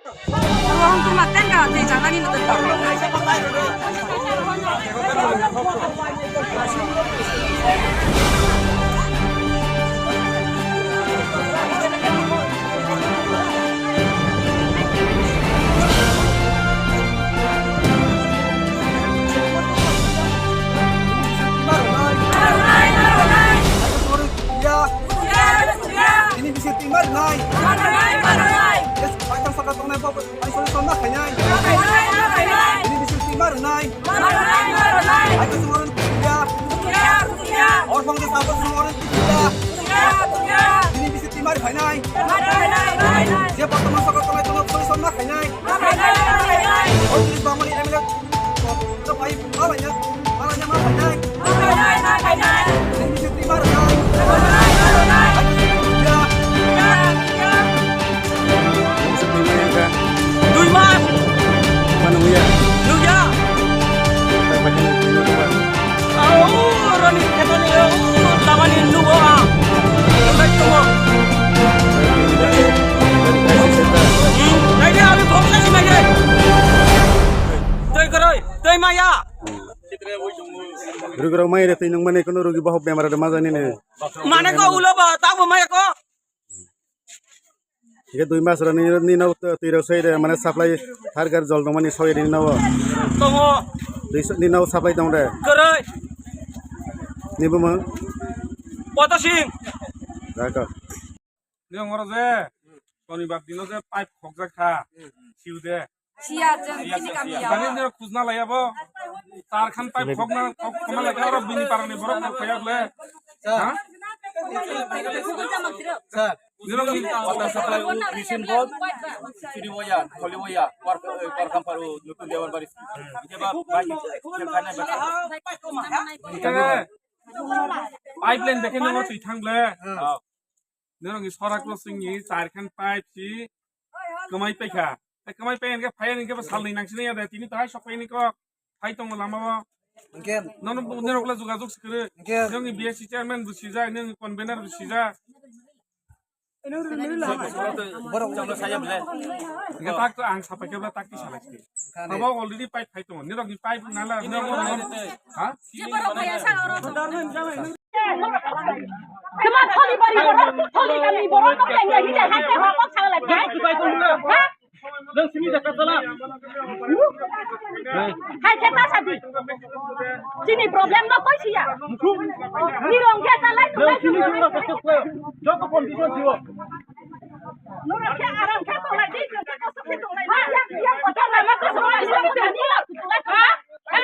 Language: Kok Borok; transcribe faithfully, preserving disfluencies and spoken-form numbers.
Ruang tu makan ka, tei jangan ini tu. Ini bisi tima rwnai. Yes, paitang saka tongnai bo, paitang saka ma khainai. Ini bisi tima rwnai. Paitang saka rwnai ya. Or phang de saka saka rwnai ya. Ini bisi tima rwnai. Je paitang saka tongnai, tongnai, paitang saka ma khainai. Or bisi bamani M L A. Dui mas. Mana muya? Nukya. Au, rani khetoni, au, lamani nugo ang. Nukai tongo. Hmm, naidi, ami phone khai naidi. Tei kwrwi, tei maya. Rugi rok mai re twi nung mani kuno rugi bohok bemar de majani ne. Mane ko ulo ba, tabo maya ko. Ike dui mas rani ni no twi rok sei de mane supply har gar jol dong mani soi ni no. Tongo. Dui ni no supply dong de. Kwrwi. Ni bo mang. Poto sing. Dako. Niyong oro je, sonibar dino je pipe khokjak kha, siu de. Siya, jeng, siya, chini siya, kami siya. Ya. Tani niyong khujna laiya bo, tar khan pipe khokna, khok, khokna laiya oro bini parani borok khok khaya ble. Sir. Ha? Sir. Niyong ni water supply o machine board, chini boya, kholi boya, war, war kam paru, nutun dewan bari. Ike ba, ba, ike ba. Ike, pipeline dekhe niyong twi thang ble. Hmm. Norok ni sora crossing ni char khan pipe si kwmai paikha. Tei kwmai pai hwnkhe phai hwnkhe bo salnwi nangsinai ya de, tini to hai sok paini kok. Phai tongo lama o. Hwnkhe. Nono bo, norok le jogajog si kwrwi. Hwnkhe. Nongni B S C chairman bo sijak, nongni convener bo sijak. Borok chwngno saya bile. Hwnkhe tak to ang sapai khe bla tak ti salai si. Khani. Abo already pipe phai tongo. Norok ni pipe nala, norok ni, ha? Tuma tholi bari borok, tholi kami borok no kanya hile hai te hokok sala lai. Ha? Nang sini dekat sana. Hai khe ta sadi. Chini problem no koi siya. Ni rong khe ta lai. Nang sini sini dekat sana. Joko condition siwa. Nurok khe aram khe tong lai di, khe kosok khe tong lai di. Ya, ya, ya, kota lama kosok lai di. Ha? Ha?